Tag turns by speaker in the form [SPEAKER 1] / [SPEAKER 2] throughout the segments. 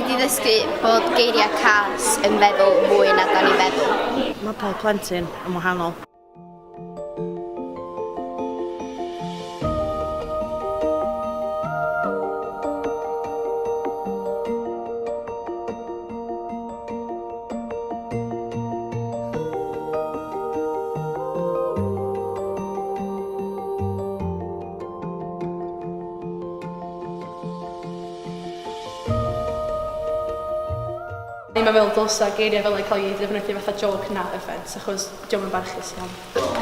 [SPEAKER 1] wedi ddysgu bod geiriau cas yn feddwl fwy na da ni'n feddwl.
[SPEAKER 2] Mae pob plentyn yn wahanol.
[SPEAKER 3] Ni'n meddwl dylsa geiriau fel cael eu defnyddio fatha joke na offence, achos diolch yn barchus iawn.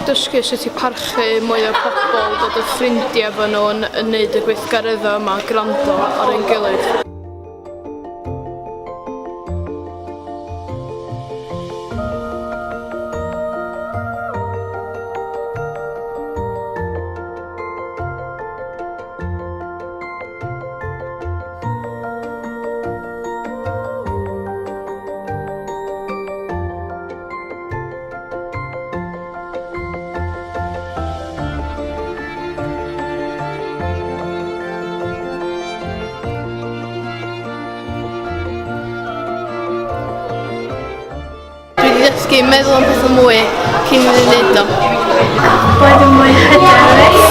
[SPEAKER 4] Dysgu sut i parchu mwy o pobl, dod yn ffrindiau efo nhw, yn yn neud y gweithgareddau yma, gwrando ar ein gilydd. Dwi wedi dysgu meddwl am pethau mwy cyn i fi wneud o.
[SPEAKER 5] Bod yn mwy hyderus.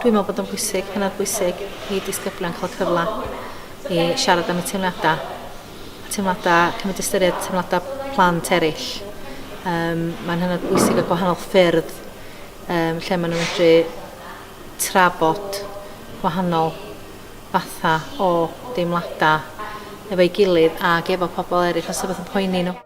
[SPEAKER 6] Dwi'n meddwl bod o'n bwysig, hynod bwysig i disgyblion cael cyfle i siarad am y teimladau, teimladau, cymryd ystyried teimladau plant eraill. Um, mae'n hynod bwysig y gwahanol ffyrdd um, lle maen nhw'n medru trafod gwahanol fatha o deimladau efo'i gilydd ac efo pobl eraill os rhywbeth yn poeni nhw.